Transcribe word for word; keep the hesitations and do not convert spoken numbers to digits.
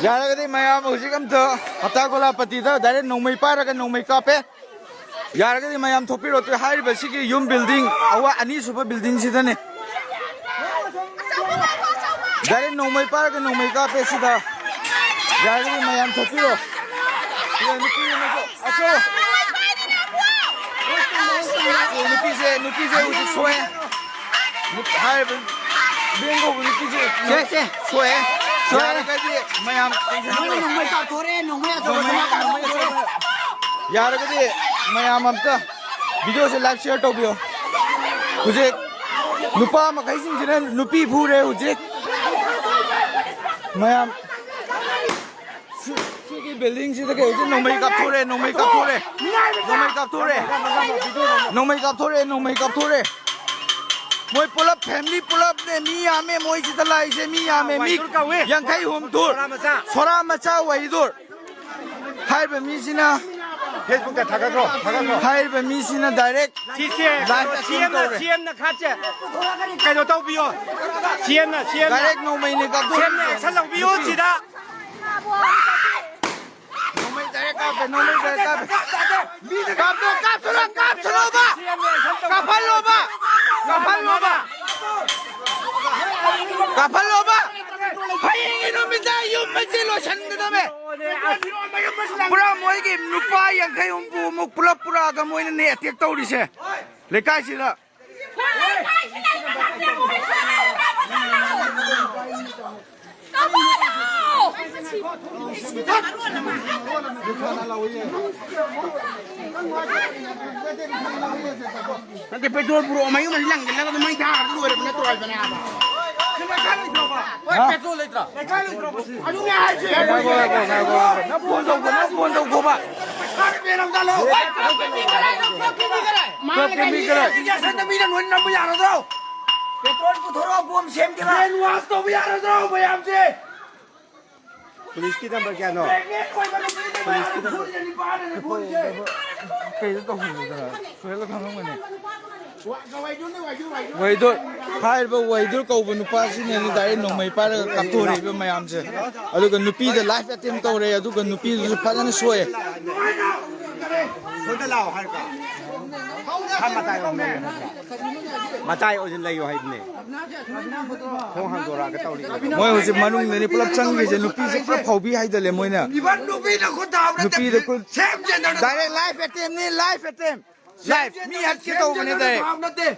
ꯌꯥꯔꯒꯗꯤ ꯃꯌꯥꯝ ꯍꯧꯖꯤꯛ ꯑꯝꯇ ꯍꯞꯇꯥ ꯒꯣꯂꯥꯄꯇꯤꯗ ꯗꯥꯏꯔꯦꯛ ꯅꯣꯡꯃꯩ ꯄꯥꯏꯔꯒ ꯅꯣꯡꯃꯩ ꯀꯥꯞꯄꯦ꯫ ꯌꯥꯔꯒꯗꯤ ꯃꯌꯥꯝ ꯊꯣꯛꯄꯤꯔꯣ꯫ ꯍꯥꯏꯔꯤꯕ ꯁꯤꯒꯤ ꯌꯨꯝ ꯕꯤꯜꯗꯤꯡ ꯑꯋꯥ-, ꯑꯅꯤꯁꯨꯕ ꯕꯤꯜꯗꯤꯡꯁꯤꯗꯅꯦ꯫ ꯗꯥꯏꯔꯦꯛ ꯅꯣꯡꯃꯩ ꯄꯥꯏꯔꯒ ꯅꯣꯡꯃꯩ ꯀꯥꯞꯄꯦ ꯁꯤꯗ꯫ ꯌꯥꯔꯒꯗꯤ ꯃꯌꯥꯝ ꯊꯣꯛꯄꯤꯔꯣ꯫ ꯁꯤꯗ ꯅꯨꯄꯤ ꯑꯃꯁꯨ, ꯑꯆꯧ-, ꯅꯨꯄꯤꯁꯦ, ꯅꯨꯄꯤꯁꯦ ꯍꯧꯖꯤꯛ ꯁꯣꯛꯑꯦ꯫ ꯅꯨꯞ-, ꯍꯥꯏꯔꯤꯕ ꯕꯦꯡ ꯀꯧꯕ ꯅꯨꯄꯤꯁꯦ ꯁꯦ, ꯁꯦ꯫ ꯁꯣꯛꯑꯦ꯫ ꯁꯣꯛꯑꯦ꯫ ꯌꯥꯔꯒꯗꯤ ꯃꯌꯥꯝ ꯃꯣꯏꯅ ꯅꯣꯡꯃꯩ ꯀꯥꯞꯊꯣꯔꯦ, ꯅꯣꯡꯃꯩ ꯑꯆꯧꯕ ꯅꯣꯡꯃꯩ, ꯅꯣꯡꯃꯩ ꯑꯆꯧꯕ꯫ ꯌꯥꯔꯒꯗꯤ ꯃꯌꯥꯝ ꯑꯝꯇ ꯚꯤꯗꯤꯑꯣꯁꯦ ꯂꯥꯏꯚ ꯁꯤꯌꯔ ꯇꯧꯕꯤꯌꯣ꯫ ꯍꯧꯖꯤꯛ ꯅꯨꯄꯥ ꯃꯈꯩꯁꯤꯡꯁꯤꯅ ꯅꯨꯄꯤ ꯐꯨꯔꯦ ꯍꯧꯖꯤꯛ꯫ ꯃꯌꯥꯝ ꯁꯤ-, ꯁꯤꯒꯤ ꯕꯤꯜꯗꯤꯡꯁꯤꯗ ꯀꯩ ꯍꯧꯖꯤꯛ ꯅꯣꯡꯃꯩ ꯀꯥꯞꯊꯣꯔꯦ, ꯅꯣꯡꯃꯩ ꯀꯥꯞꯊꯣꯔꯦ, ꯅꯣꯡꯃꯩ ꯀꯥꯞꯊꯣꯔꯦ, ꯅꯣꯡꯃꯩ ꯀꯥꯞꯊꯣꯔꯦ, ꯅꯣꯡꯃꯩ ꯀꯥꯞꯊꯣꯔꯦ꯫ ꯃꯣꯏ ꯄꯨꯂꯞ ꯐꯦꯃꯤꯂꯤ ꯄꯨꯂꯞꯅꯦ, ꯃꯤ ꯌꯥꯝꯃꯦ ꯃꯣꯏꯁꯤꯗ ꯂꯥꯛꯏꯁꯦ, ꯃꯤ ꯌꯥꯝꯃꯦ, ꯃꯤ ꯋꯥꯏꯗꯨꯔ ꯀꯧꯏ꯫ ꯌꯥꯡꯈꯩ ꯍꯨꯝꯐꯨ꯫ ꯁꯣꯔꯥ ꯃꯆꯥ꯫ ꯁꯣꯔꯥ ꯃꯆꯥ ꯋꯥꯏꯗꯨꯔ꯫ ꯍꯥꯏꯔꯤꯕ ꯃꯤꯁꯤꯅ ꯐꯦꯁꯕꯨꯛꯇ ꯊꯥꯒꯠꯈ꯭ꯔꯣ, ꯊꯥꯒꯠꯈ꯭ꯔꯣ꯫ ꯍꯥꯏꯔꯤꯕ ꯃꯤꯁꯤꯅ ꯗꯥꯏꯔꯦꯛ ꯁꯤꯁꯦ ꯂꯥꯏꯚ ꯁꯤ ꯑꯦꯝꯅ, ꯇꯧꯔꯦ꯫ ꯁꯤ ꯑꯦꯝꯅ ꯈꯔꯁꯦ ꯀꯩꯅꯣ ꯇꯧꯕꯤꯌꯣ꯫ ꯁꯤ ꯑꯦꯝꯅ, ꯁꯤ ꯑꯦꯝꯅ꯫ ꯗꯥꯏꯔꯦꯛ ꯅꯣꯡꯃꯩꯅꯦ ꯀꯥꯞꯊꯣꯛꯏꯁꯦ꯫ ꯁꯤ ꯑꯦꯝꯅ ꯑꯦꯛꯁꯟ ꯂꯧꯕꯤꯌꯨ ꯁꯤꯗ꯫ ꯅꯣꯡꯃꯩ ꯗꯥꯏꯔꯦꯛ ꯀꯥꯞꯄꯦ, ꯅꯣꯡꯃꯩ ꯗꯥꯏꯔꯦꯛ ꯀꯥꯞꯄꯦ꯫ ꯀꯥꯞꯄꯦ, ꯀꯥꯞꯁꯜꯂꯣ, ꯀꯥꯞꯁꯜꯂꯣꯕ! ꯀꯥꯞꯍꯜꯂꯣꯕ! ꯀꯥꯞꯍꯜꯂꯣꯕ! ꯀꯥꯞꯍꯜꯂꯣꯕ! ꯍꯌꯦꯡꯒꯤ ꯅꯨꯃꯤꯠꯇ ꯌꯨꯝ ꯑꯁꯤ ꯂꯣꯏꯁꯤꯟꯒꯗꯕꯅꯦ꯫ ꯄꯨꯔꯥ ꯃꯣꯏꯒꯤ ꯅꯨꯄꯥ ꯌꯥꯡꯈꯩ ꯍꯨꯝꯐꯨ ꯃꯨꯛ ꯄꯨꯂꯞ ꯄꯨꯔꯛꯑꯒ ꯃꯣꯏꯅꯅꯦ ꯑꯦꯇꯦꯛ ꯇꯧꯔꯤꯁꯦ ꯂꯩꯀꯥꯏꯁꯤꯗ꯫ ꯅꯠꯇꯦ, ꯄꯦꯇ꯭ꯔꯣꯜ ꯄꯨꯔꯛꯑꯣ, ꯃꯌꯨꯝ ꯑꯁꯤ ꯂꯪꯁꯤꯜꯂꯒ ꯑꯗꯨꯝ ꯃꯩ ꯊꯥꯔꯒ ꯂꯣꯏꯔꯕ ꯅꯠꯇ꯭ꯔꯣ ꯍꯥꯏꯕꯅꯦ ꯑꯥꯗ? ꯍꯣꯏ, ꯄꯦꯇ꯭ꯔꯣꯜ ꯂꯩꯇ꯭ꯔꯣ? ꯑꯗꯨꯅꯦ ꯍꯥꯏꯁꯦ꯫ ꯉꯥꯏꯈꯣ, ꯉꯥꯏꯈꯣ, ꯉꯥꯏꯈꯣ, ꯉꯥꯏꯈꯣ꯫ ꯅꯪ ꯐꯣꯟ ꯇꯧꯈꯣ, ꯅꯪ ꯐꯣꯟ ꯇꯧꯈꯣꯕ꯫ ꯄꯩꯁꯥ ꯈꯔ ꯄꯤꯔꯝꯖꯥꯠꯂꯣ? ꯃꯥꯅ ꯀꯔꯤ ꯃꯤꯅ ꯂꯣꯏꯅ ꯅꯝꯕ ꯌꯥꯔꯗ꯭ꯔꯣ? ꯄꯦꯇ꯭ꯔꯣꯜ ꯄꯨꯊꯣꯔꯛꯑꯣ, ꯕꯣꯝ ꯁꯦꯝꯒꯦꯕ꯫ ꯕ꯭ꯔꯦꯟ ꯋꯥꯁ ꯇꯧꯕ ꯌꯥꯔꯗ꯭ꯔꯣ ꯃꯌꯥꯝꯁꯦ? ꯄꯨꯂꯤꯁꯀꯤ ꯅꯝꯕꯔ ꯀꯌꯥꯅꯣ? ꯄ꯭ꯔꯦꯒꯅꯦꯟ ꯑꯣꯏꯕ ꯅꯨꯄꯤꯅ ꯄꯨꯂꯤꯁꯀꯤ ꯅꯝꯕꯔ ꯅꯨꯄꯥꯅ ꯐꯣꯟꯁꯦ꯫ ꯀꯩꯗ ꯇꯧꯍꯟꯕꯗꯨꯅ? ꯁꯣꯏꯍꯜꯂ ꯊꯝꯃꯝꯒꯅꯤ꯫ ꯋꯥ-, ꯋꯥꯏꯗꯨꯅꯦ, ꯋꯥꯏꯗꯨ, ꯋꯥꯏꯗꯨ꯫ ꯋꯥꯏꯗꯨ꯫ ꯍꯥꯏꯔꯤꯕ ꯋꯥꯍꯤꯗꯨꯔ ꯀꯧꯕ ꯅꯨꯄꯥꯁꯤꯅꯅꯤ ꯗꯥꯏꯔꯦꯛ ꯅꯣꯡꯃꯩ ꯄꯥꯏꯔꯒ ꯀꯥꯞꯊꯣꯔꯛꯏꯕ ꯃꯌꯥꯝꯁꯦ꯫ ꯑꯗꯨꯒ ꯅꯨꯄꯤꯗ ꯂꯥꯏꯐ ꯑꯦꯇꯦꯝ ꯇꯧꯔꯦ, ꯑꯗꯨꯒ ꯅꯨꯄꯤꯗꯨꯁꯨ ꯐꯖꯅ ꯁꯣꯛꯑꯦ꯫ ꯁꯣꯝꯗ ꯂꯥꯛꯑꯣ ꯍꯥꯏꯔꯒ꯫ ꯈꯥ ꯃꯇꯥꯏ ꯑꯣꯏꯅ ꯂꯩꯌꯨ ꯍꯥꯏꯕ꯭ꯔꯥ? ꯃꯇꯥꯏ ꯑꯣꯏꯅ ꯂꯩꯌꯨ ꯍꯥꯏꯕꯅꯦ꯫ ꯊꯣꯡ ꯍꯥꯡꯗꯣꯔꯛꯑꯒ ꯇꯧꯔꯤꯕ꯫ ꯃꯣꯏ ꯍꯧꯖꯤꯛ ꯃꯅꯨꯡꯗꯅꯤ ꯄꯨꯂꯞ ꯆꯪꯈ꯭ꯔꯤꯁꯦ, ꯅꯨꯄꯤꯁꯦ ꯄꯨꯂꯞ ꯐꯥꯎꯕꯤ ꯍꯥꯏꯗꯜꯂꯦ ꯃꯣꯏꯅ꯫ ꯏꯕꯟ ꯅꯨꯄꯤꯅ ꯈꯨꯠ ꯊꯥꯕ ꯅꯠꯇꯦ꯫ ꯅꯨꯄꯤꯗ ꯈꯨꯠ ꯁꯦꯝ ꯆꯦꯟꯗꯅ ꯗꯥꯏꯔꯦꯛ ꯂꯥꯏꯐ ꯑꯦꯇꯦꯝꯅꯤ, ꯂꯥꯏꯐ ꯑꯦꯇꯦꯝ꯫ ꯂꯥꯏꯐ ꯃꯤ ꯍꯠꯀꯦ ꯇꯧꯕꯅꯦ ꯗꯥꯏꯔꯦꯛ꯫ ꯊꯥꯕ ꯅꯠꯇꯦ꯫